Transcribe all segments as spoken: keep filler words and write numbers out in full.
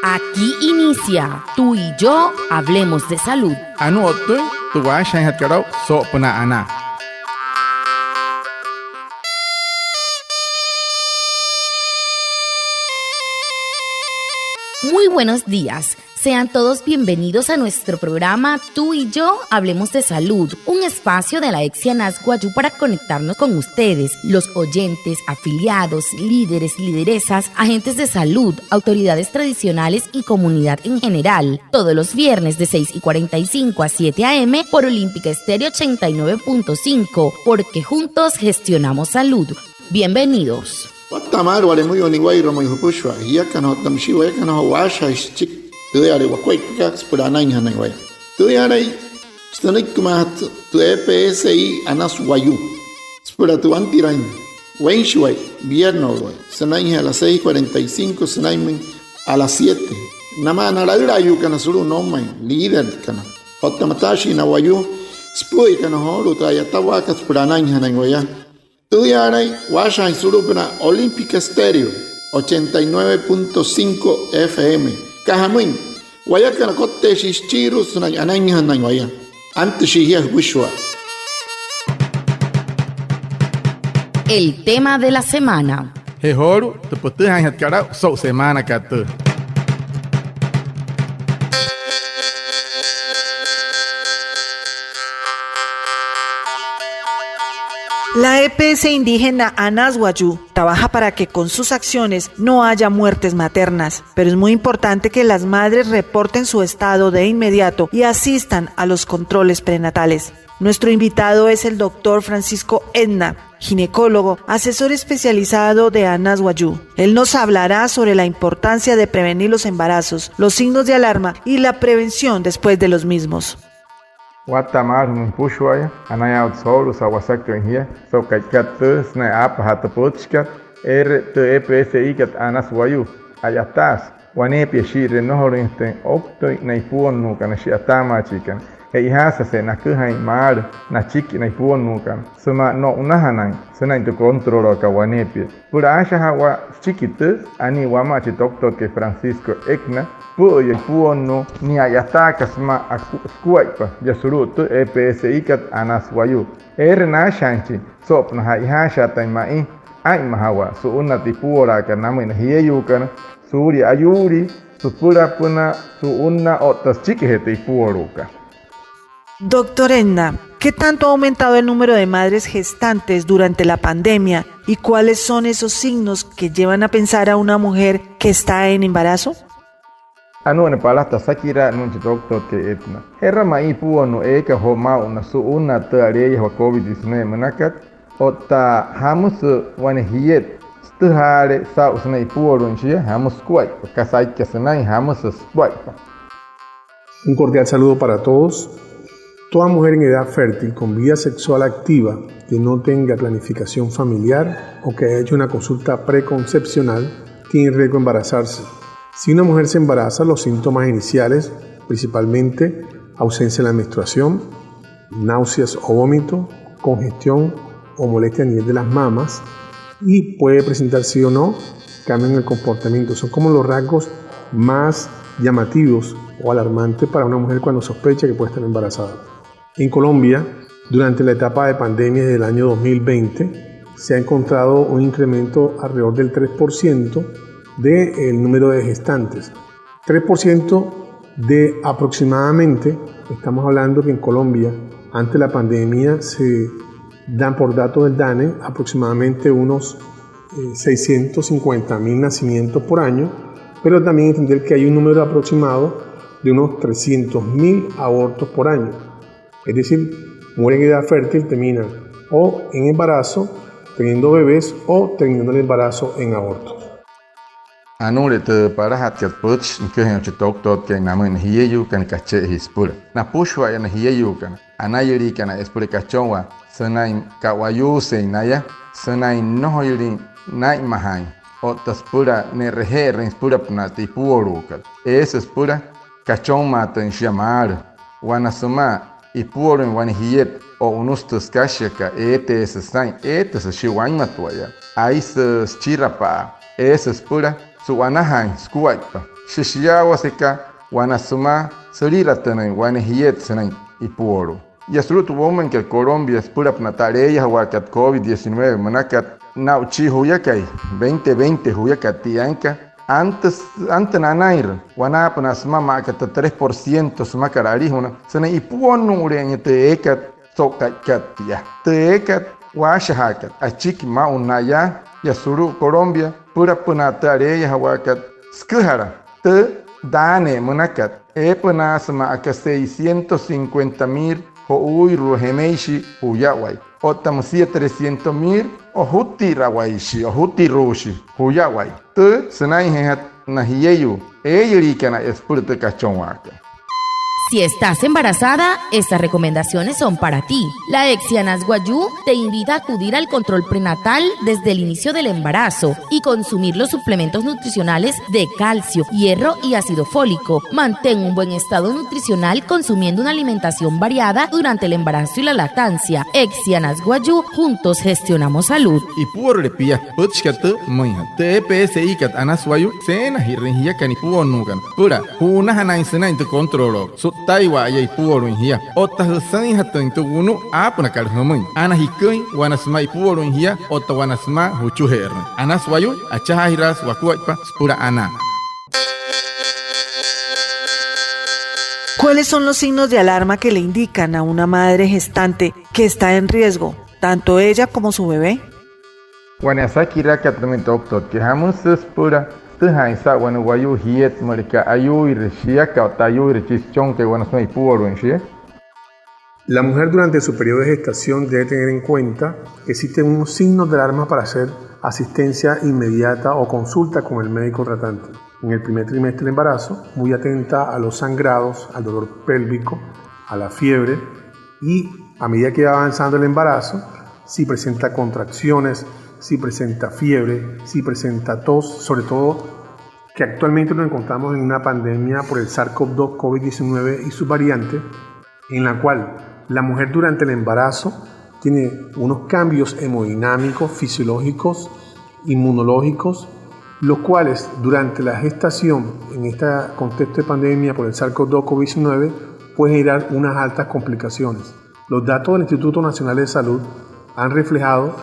Aquí inicia Tú y yo hablemos de salud. Anuu o'ttüin tü waashajaainjatkat aa'u soo'opünaa anaa. Muy buenos días. Sean todos bienvenidos a nuestro programa Tú y yo hablemos de salud, un espacio de la EPSI Anas Wayuu para conectarnos con ustedes, los oyentes, afiliados, líderes, lideresas, agentes de salud, autoridades tradicionales y comunidad en general. Todos los viernes de seis y cuarenta y cinco a siete a. m. por Olímpica Estéreo ochenta y nueve punto cinco, porque juntos gestionamos salud. Bienvenidos. Watta'a maalü wale müyuu niwa'irua, müin jüpüshua jiakana otta müshii wayakana joo waashajaain süchiki tüüyale wakuaippakat süpüla anainjanain waya. Tüüyalai sünüikimaajatü tü EPSI Anas Wayuu süpüla tü wantiraain weinshiwai, viernes o'uwai, sünainjee a las seis cuarenta y cinco sünainmüin a las siete. Namaa na laülaayuukana sulu'u noumain, líderkana otta mütaashii na wayuu süpü'üyakana joolu'u tü a'yatawaakat süpüla anainjanain waya. Tüüyalai waashajaain sulu'upünaa Olímpica Estéreo ochenta y nueve punto cinco FM. Aka jamüin, wayakana kotteeshii süchiirua sünain anainjanain waya. Antüshii jia jüpüshua. El tema de la semana. Je joolu'u tü pütüjaainjatkat aa'u so'u semaanakat tüü. La EPS indígena Anas Wayuu trabaja para que con sus acciones no haya muertes maternas, pero es muy importante que las madres reporten su estado de inmediato y asistan a los controles prenatales. Nuestro invitado es el doctor Francisco Edna, ginecólogo, asesor especializado de Anas Wayuu. Él nos hablará sobre la importancia de prevenir los embarazos, los signos de alarma y la prevención después de los mismos. Watta'a maalü jümüin jüpüshua'aya, anayaawatse joolu'u saa'u wasaküin jia so'u ka'ikat tüü sünain aapajaa tü pütchikat. Eere tü EPSIkat Anas Wayuu, a'yataasü waneepia shii'iree nnojolüinjatüin ouktüin na ipuonnuukana, shia atamaachikana, che'ojaasüje naküjain maalü nachiki na ipuonnuukana sümaa no'unajanain sünain tü kontrolookat waneepia. Süpüla aashajawaa süchiki tüü, anii wamaa chi toktotkai Francisco Egna süpü'üya ipuonnuu nia a'yataaka sümaa aku-, sukuaippa yaa sulu'u tü EPSIkat Anas Wayuu. Eere naashajaainjachin soo'opünaa ja'ijaashaatain ma'i aa'inmajawaa su'unnaa tü ipuolaakat namüin na jieyuukana, suulia ayuulii, süpülapünaa, su'unnaa otta süchikijee tü ipuoluukat. Doctor Edna, ¿qué tanto ha aumentado el número de madres gestantes durante la pandemia y cuáles son esos signos que llevan a pensar a una mujer que está en embarazo? Anuu wane palataa sakiraa nünain chi toktotkai Edna. ¿Je'ra ma'i ipuonnuu eekai joo maa'u na su'unnaa tü aleeyajawaa covid diecinueve münakat? Otta ¿jamüsü wane jiet sütüjaale saa'u sünain ipuoluin shia? ¿Jamüsü sukuaippa? ¿Kasa aikia sünain? ¿Jamüsü sukuaippa? Un cordial saludo para todos. Toda mujer en edad fértil con vida sexual activa que no tenga planificación familiar o que haya hecho una consulta preconcepcional tiene riesgo de embarazarse. Si una mujer se embaraza, los síntomas iniciales, principalmente ausencia de la menstruación, náuseas o vómito, congestión o molestia a nivel de las mamas, y puede presentar sí o no cambio en el comportamiento. Son como los rasgos más llamativos o alarmantes para una mujer cuando sospecha que puede estar embarazada. En Colombia, durante la etapa de pandemia del año dos mil veinte, se ha encontrado un incremento alrededor del tres por ciento del número de gestantes. Tres por ciento de aproximadamente, estamos hablando que en Colombia, antes de la pandemia, se dan por datos del DANE aproximadamente unos, eh, seiscientos cincuenta mil nacimientos por año, pero también entender que hay un número aproximado de unos trescientos mil abortos por año. Es decir, mujeres en edad fértil terminan o en embarazo, teniendo bebés, o terminando el embarazo en abortos. Anuule tü palajatkat pütchi nüküjain chi toktotkai namüin na jieyuukana kache'ejee süpüla napüshua'aya na jieyuukana, anayüliikana e'e süpüla kachonwaa sünain ka'wayuusein naya, sünain nnojoyülin naa'inmajaain otta süpüla ne'reje'erüin süpülapünaa tü ipuoluukat. Eesü süpüla kachonmaatüin shia maalü. Wanaa sümaa ipuoluin wane jiet o'unüsü tü sükashiakat, eeteesü saa'in, eetüsü shia wainmatuaya, aisü süchirapa'a, eesü süpüla su'wanajaain sukuaippa Shia shiyaawaseka wanaa sümaa süliratünüin wane jiet sünain ipuolu'u. Yaa sulu'u tü woumainkat Colombia süpülapünaa tü aleeyajawaakat covid diecinueve münakat, naa'u chi juyakai, veinte veinte juyakat tiainka, antü, antü nanainrü wanaapünaa sümaa maa aka tü tres por ciento sümakat alijuna sünain ipuonnuule'eya tü eekat so'u ka'ikat tia. Tü eekat waashajaakat achiki maa'u naya, yaa sulu'u Colombia süpülapünaa tü aleeyajawaakat süküjala tü daanee münakat, eepünaasü maa aka seiscientos cincuenta mil jo'uuirua jemeishi juyawai, otta müsia trescientos mil ojutirawaishi, ojutiruushi juyawai. Tü sünainjeejatü na jieyuu eeyüliikana aya süpüla tü kachonwaakat. Si estás embarazada, estas recomendaciones son para ti. La EPSI Anas Wayuu te invita a acudir al control prenatal desde el inicio del embarazo y consumir los suplementos nutricionales de calcio, hierro y ácido fólico. Mantén un buen estado nutricional consumiendo una alimentación variada durante el embarazo y la lactancia. EPSI Anas Wayuu, juntos gestionamos salud. Ipuolule pia pütchikat tü müinjatü. Tü EPSIkat Anas Wayuu, seenajirüin jiakana ipuonnuukana süpüla ju'unajanain sünain tü controloo su'ttaiwa'aya ipuoluin jia. Otta jüsüinjatüin tü wunu'u aapünakat jümüin. Ana jiküin wanaa sümaa ipuoluin jia otta wanaa sümaa jüchuje'erüin. Anas Wayuu, achajaajiraasü wakuaippa süpüla anaa. ¿Cuáles son los signos de alarma que le indican a una madre gestante que está en riesgo, tanto ella como su bebé? Wane asakiraakat nümüin tü ouktotkai, ¿jamüsü süpüla sütüjaain saa'u wane wayuu jiet müleka ayuuire shiaka otta ayuuire chi süchonkai wanaa sümaa ipuoluin shia? La mujer durante su periodo de gestación debe tener en cuenta que existen unos signos de alarma para hacer asistencia inmediata o consulta con el médico tratante. En el primer trimestre del embarazo, muy atenta a los sangrados, al dolor pélvico, a la fiebre y a medida que va avanzando el embarazo, si presenta contracciones, si presenta fiebre, si presenta tos, sobre todo que actualmente nos encontramos en una pandemia por el SARS-CoV dos, covid diecinueve y sus variantes, en la cual la mujer durante el embarazo tiene unos cambios hemodinámicos, fisiológicos, inmunológicos, los cuales durante la gestación, en este contexto de pandemia por el SARS-CoV dos, covid diecinueve, puede generar unas altas complicaciones. Los datos del Instituto Nacional de Salud han reflejado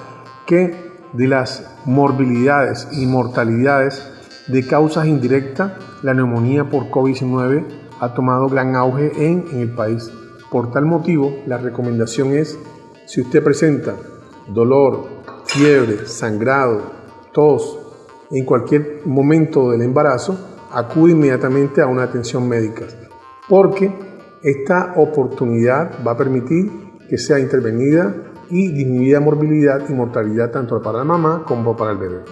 que de las morbilidades y mortalidades de causas indirectas, la neumonía por covid diecinueve ha tomado gran auge en, en el país. Por tal motivo, la recomendación es, si usted presenta dolor, fiebre, sangrado, tos, en cualquier momento del embarazo, acude inmediatamente a una atención médica, porque esta oportunidad va a permitir que sea intervenida y disminuida morbilidad y mortalidad tanto para la mamá como para el bebé.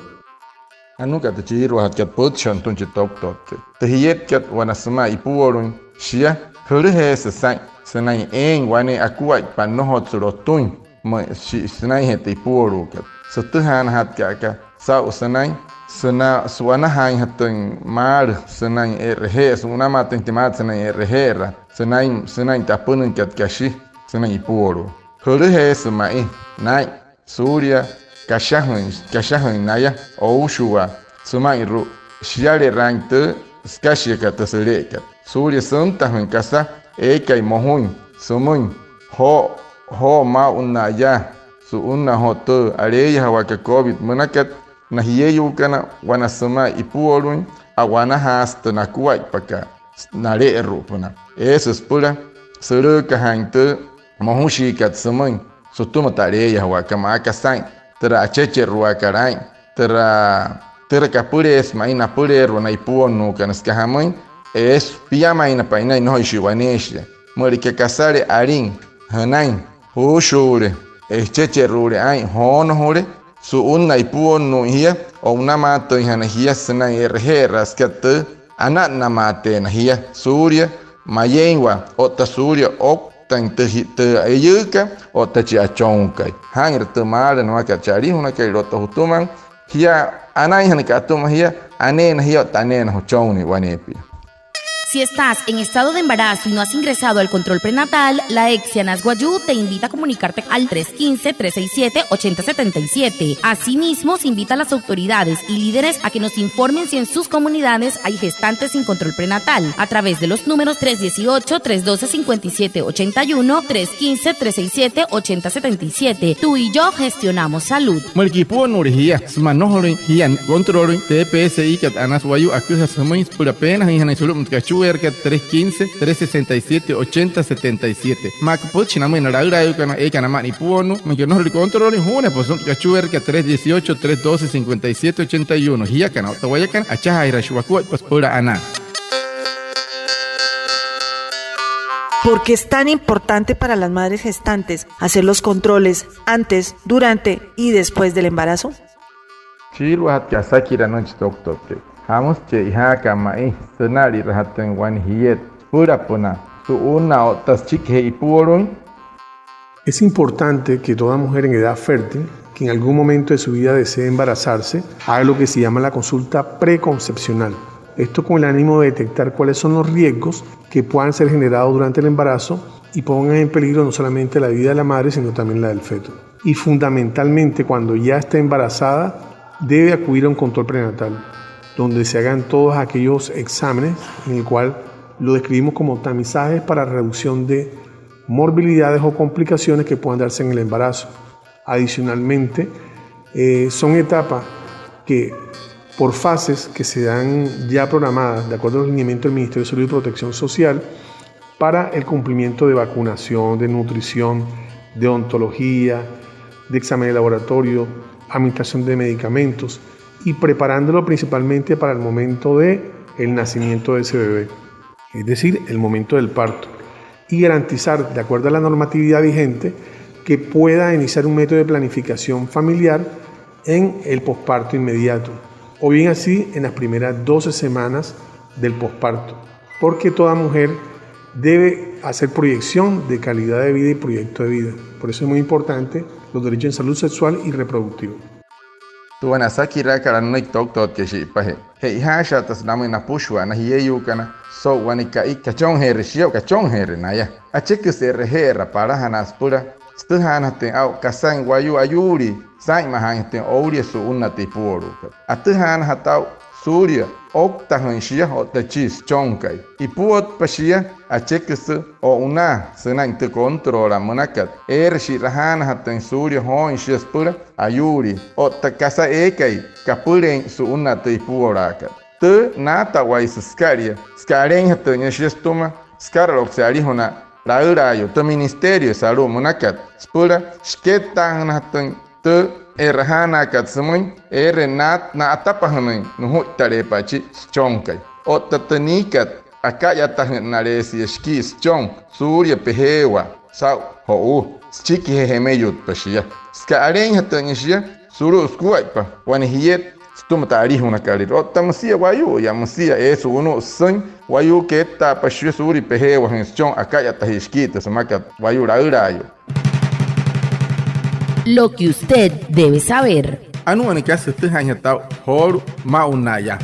Anuka tü chiiruajatkat pütchi sütüma chi toktotkai. Tü jietkat wanaa sümaa ipuoluin shia, jülüjeesü saa'in sünain eein wane akuaippa nnojotsü lotüin. Müin shi'isü sünainjee tü ipuoluukat. Sütüjaanajatkat aka saa'u sünain süna su'wanajaainjatüin maalü sünain e'reje'e, su'unamaatüinjatüin maalü sünain e'reje'eraa, sünain, sünain tü apünüinkat kashi sünain ipuoluu. Jülüjeesü ma'i naa'in suulia kashajüin, kashajüin naya oushuwaa süma'inru'u shialeraain tü sükashiakat tü süle'ekat. Suulia süntajüin kasa eekai mojuin sümüin joo, joo maa'unnaa yaa su'unnaa joo tü aleeyajawaakat covid münakat, na jieyuukana wanaa sümaa ipuoluin, a'wanajaasü tü nakuaippakat nale'eru'upünaa. Eesü süpüla sülüükajaain tü mojushiikat sümüin sütüma tü aleeyajawaakat, maa aka saa'in türa achecheru'uakat aa'in, türa, türa kapüleesü ma'i napüleerua na ipuonnuukana, süka jamüin, eesü piamainapain naya, nnojoishii waneeshia. Müleka kasale alin jünain, juushuule, echecheruule aa'in, joonojule, su'unnaa ipuonnuuin jia, o'unamaatüinjana jia sünain e'reje'eraa süka tü ana'nnamaateena jia suulia mayeinwaa otta suulia ouktain tü, tü eyüükat otta chi achonkai. Jaa'inra tü maalü nümakat chi alijunakai, otta jütüma jia anainjanaka atüma jia, aneena jia otta aneena jüchonnii waneepia. Si estás en estado de embarazo y no has ingresado al control prenatal, la EPSI Anas Wayuu te invita a comunicarte al tres quince, tres seis siete, ochenta setenta y siete. Asimismo, se invita a las autoridades y líderes a que nos informen si en sus comunidades hay gestantes sin control prenatal, a través de los números tres dieciocho, tres doce, cincuenta y siete ochenta y uno, tres quince, tres seis siete, ochenta setenta y siete. Tú y yo gestionamos salud. Müleka ipuonnuule jia sümaa nnojolüin jia controlüin, tü EPSIkat Anas Wayuu aküjasü jümüin süpüla peenajüinjanain sulu'u müleka kachueerakat tres quince, tres sesenta y siete, ochenta setenta y siete. Maa aka pütchi namüin na laülaayuukana eekana ma'i ipuonnuu, müleka nnojolüle controlüin, juunapa sulu'u müleka kachueerakat tres dieciocho, tres doce, cincuenta y siete ochenta y uno. Jiakana otta wayakana, achajaajiraashii wakuaippa süpüla anaa. ¿Por qué es tan importante para las madres gestantes hacer los controles antes, durante y después del embarazo? Chiiruajatü asakiraa nünüiki chi toktotkai. Jamüsü che'ojaaka ma'i sünalirajatüin wane jiet süpülapünaa su'unnaa otta süchikijee ipuoluin. Es importante que toda mujer en edad fértil que en algún momento de su vida desee embarazarse haga lo que se llama la consulta preconcepcional. Esto con el ánimo de detectar cuáles son los riesgos que puedan ser generados durante el embarazo y pongan en peligro no solamente la vida de la madre, sino también la del feto. Y fundamentalmente, cuando ya está embarazada, debe acudir a un control prenatal, donde se hagan todos aquellos exámenes en el cual lo describimos como tamizajes para reducción de morbilidades o complicaciones que puedan darse en el embarazo. Adicionalmente, eh, son etapas que, por fases que se dan ya programadas de acuerdo a los lineamientos del Ministerio de Salud y Protección Social, para el cumplimiento de vacunación, de nutrición, de odontología, de examen de laboratorio, administración de medicamentos y preparándolo principalmente para el momento de el nacimiento de ese bebé, es decir, el momento del parto, y garantizar, de acuerdo a la normatividad vigente, que pueda iniciar un método de planificación familiar en el posparto inmediato, o bien así en las primeras doce semanas del posparto, porque toda mujer debe hacer proyección de calidad de vida y proyecto de vida. Por eso es muy importante los derechos en salud sexual y reproductiva. Tü wane asakiraakat nünüiki chi toktotkai shi'ipajee, che'ojaashaatasü namüin napüshua na jieyuukana so'u wane ka'i kachonjeere shia, kachonjeere naya. Acheküsü e'reje'eraa palajanaa süpüla sütüjaanajatüin aa'u kasain wayuu ayuulii saa'inmajaainjatüin oulia su'unnaa tü ipuoluukat. Atüjaanajatü aa'u suulia ouktajüin shia otta chi süchonkai. Ipuotpa shia, acheküsü o'unaa sünain tü kontroola münakat. Eere shi'rajaanajatüin suulia jooin shia süpüla ayuulii otta kasa eekai kapüleein su'unnaa tü ipuolaakat. Tü naatawaisü sükalia süka aleeinjatüin nia shia sütüma sükaraloukse alijuna laülaayuu, tü Ministerio de Salud münakat, süpüla shikettaajünajatüin tü e'rajaanaakat sümüin. Eere na- na'atapajünüin nujuittaleepa'a chi süchonkai otta tü niikat aka'yatajünnaleesia shikii süchon suulia pejeewaa saa'u jo'uu süchikijee jemeyutpa shia. Süka aleeinjatüin shia sulu'u sukuaippa wane jiet sütüma tü alijunakalüirua otta müsia wayuuya, müsia eesü wunu'u süsüin wayuu kettaapa shia suulia pejeewajüin süchon aka'yatajüin shikii tü sümakat wayuu laülaayuu. Lo que usted debe saber. Anuu wane kasa jütüjaainjatü aa'u joolu'u maa'ulu yaa.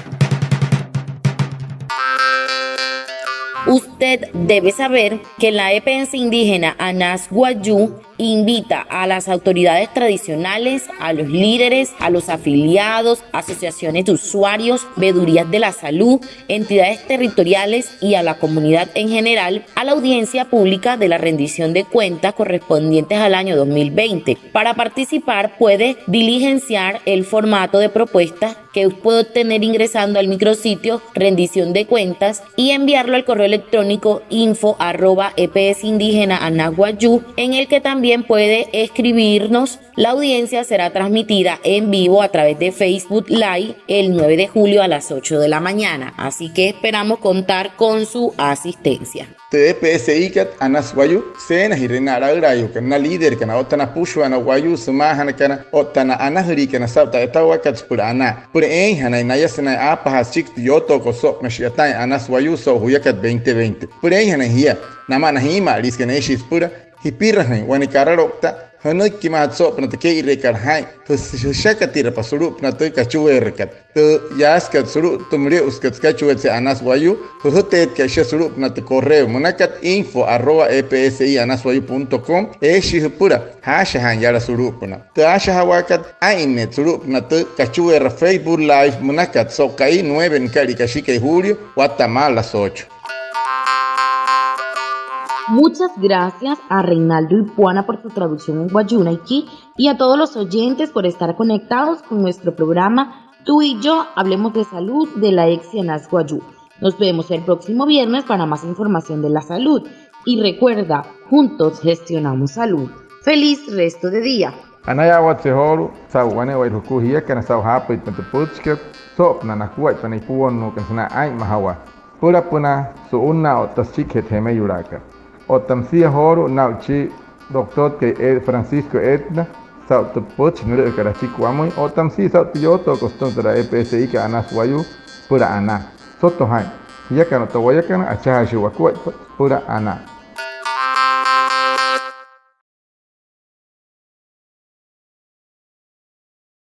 Usted debe saber que la EPS indígena Anas Wayuu invita a las autoridades tradicionales, a los líderes, a los afiliados, asociaciones de usuarios, veedurías de la salud, entidades territoriales y a la comunidad en general a la audiencia pública de la rendición de cuentas correspondientes al año dos mil veinte. Para participar puede diligenciar el formato de propuesta que puede obtener ingresando al micrositio rendición de cuentas y enviarlo al correo electrónico info arroba EPS indígena Anas Wayuu, en el que también puede escribirnos. La audiencia será transmitida en vivo a través de Facebook Live el nueve de julio a las ocho de la mañana, así que esperamos contar con su asistencia. Tü EPSIkat Anas Wayuu, seenajirüin na laülaayuukana, na líderkana otta napüshua na wayuu sümaajanakana otta na anajüliikana saa'u tü a'yatawaakat süpüla anaa, süpüla eeinjanain naya sünain aapajaa süchiki tü yootookot soo'opünaa shi'yataain Anas Wayuu so'u juyakat veinte veinte. Süpüla eeinjanain jia namaa na jiima'aliisükat, neeshii süpüla jipirajüin wane karaloukta Jünüikimaajatü soo'opünaa tü kee'ireekat jaa'in, jüshakatirapa sulu'upünaa tü kachueerakat. Tü yaasükat sulu'u tü müle'usükat sükachueetse'e Anas Wayuu, jüjüteetkat shia sulu'upünaa tü correo münakat info arroba epsianaswayuu punto com, eeshii jüpüla jaashajaain yala sulu'upünaa. Tü aashajawaakat, aa'inneet sulu'upünaa tü kachueera Facebook Live münakat so'u ka'i nueve nüka'lia kashikai julio, watta'a maa las ocho. Muchas gracias a Reinaldo Ipuana por su traducción en wayuunaiki y a todos los oyentes por estar conectados con nuestro programa Tú y yo hablemos de salud de la EPSI Anas Wayuu. Nos vemos el próximo viernes para más información de la salud. Y recuerda, juntos gestionamos salud. Feliz resto de día. Anayaawatse joolu'u saa'u wane'ewai jukua jiakana saa'u jaapüitpa tü pütchikat soo'opünaa nakuaippa na ipuwonnuukana sünain aa'inmajawaa süpülapünaa su'unnaa otta süchikijee tü jemeyulaakat. Otta müsia joolu'u, naa'u chi doctorkai E-, Francisco Etna saa'u tü pütchi nülü'üjakat achiki wamüin, otta müsia saa'u tü yootookat sütüma türa EPSIkat Anas Wayuu süpüla anaa. Soto jaa'in, jiakana otta wayakana achajaashii wakuaippa süpüla anaa.